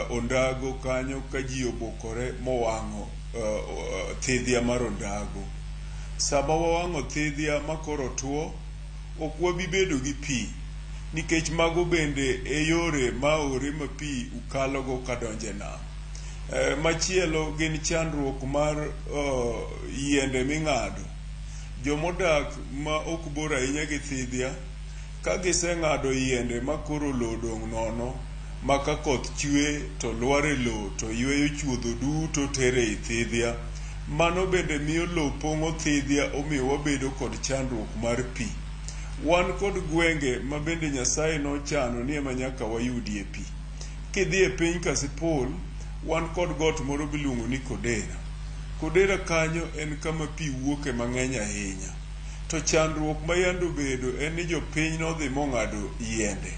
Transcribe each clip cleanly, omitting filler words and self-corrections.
Ondago kanyo ka ji obukore mowang'o thidhia mar Ondago. Sama wawang'o thidhia ma koro otuo, ok wabi bedo gi pi nikech mago bende e yore ma aore ma pi kalogo kadonjo e nam. Machielo gin chandruok mar yiende ming'ado. Jomodak ma ok bor ahinya gi thidhia, ka giseng'ado yiende ma koro lowo odong' nono ma ka koth chwe to lwar e lowo to yweyo chuodho duto tero ei thidhia. Mano bende miyo lowo pong'o thidhia omiyo wabedo kod chandruok mar pi. Wan kod gwenge ma bende Nyasaye nochano ni ema nyaka wayudie pi. Kidhi e piny Kasipul, wan kod got moro miluongo ni Kodera. Kodera kanyo en kama pi wuoke mang'eny ahinya. To chandruok ma yande obedo en ni jopiny nodhi mong'ado yiende.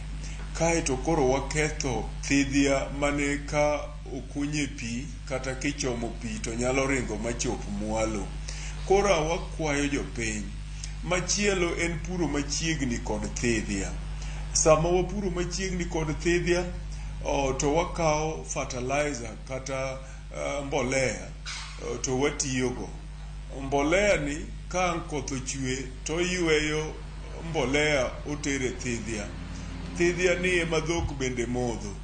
Kaeto koro waketho thidhia mane ka okunye pi kata kichomo pi to nyalo ringo machop mwalo. Koro wakwayo jopiny. Machielo en puro machiegni kod thidhia. Sama wapuro machiegni kod thidhia, to wakawo fertilizer kata mbolea to watiyogo. Mbolea ni ka ang' koth ochwe to oyweyo mbolea otere thidhia. Thidhia ni ema dhok bende modho.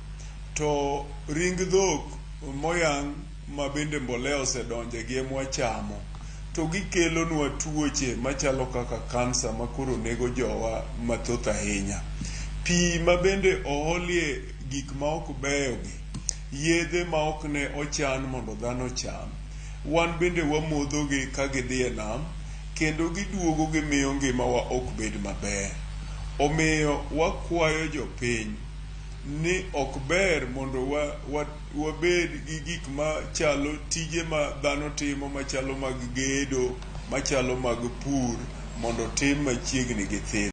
To ring dhok moyang' ma bende mbolea osedonje gi ema wachamo. To gikelonwa tuoche machalo kaka kansa ma koro nego jowa mathoth ahinya. Pi ma bende oolie gik ma ok beyo gi, yedhe ma ok ne ochan mondo dhano ocham, wan bende wamodhogi ka gidhi e nam kendo giduogo gimiyo ngimawa ok bed maber. Omiyo wakwayo jopiny ni ok ber mondo wabed gi gik machalo tije ma dhano timo machalo mag gedo, machalo mag pur mondo otim machiegni gi thidhia.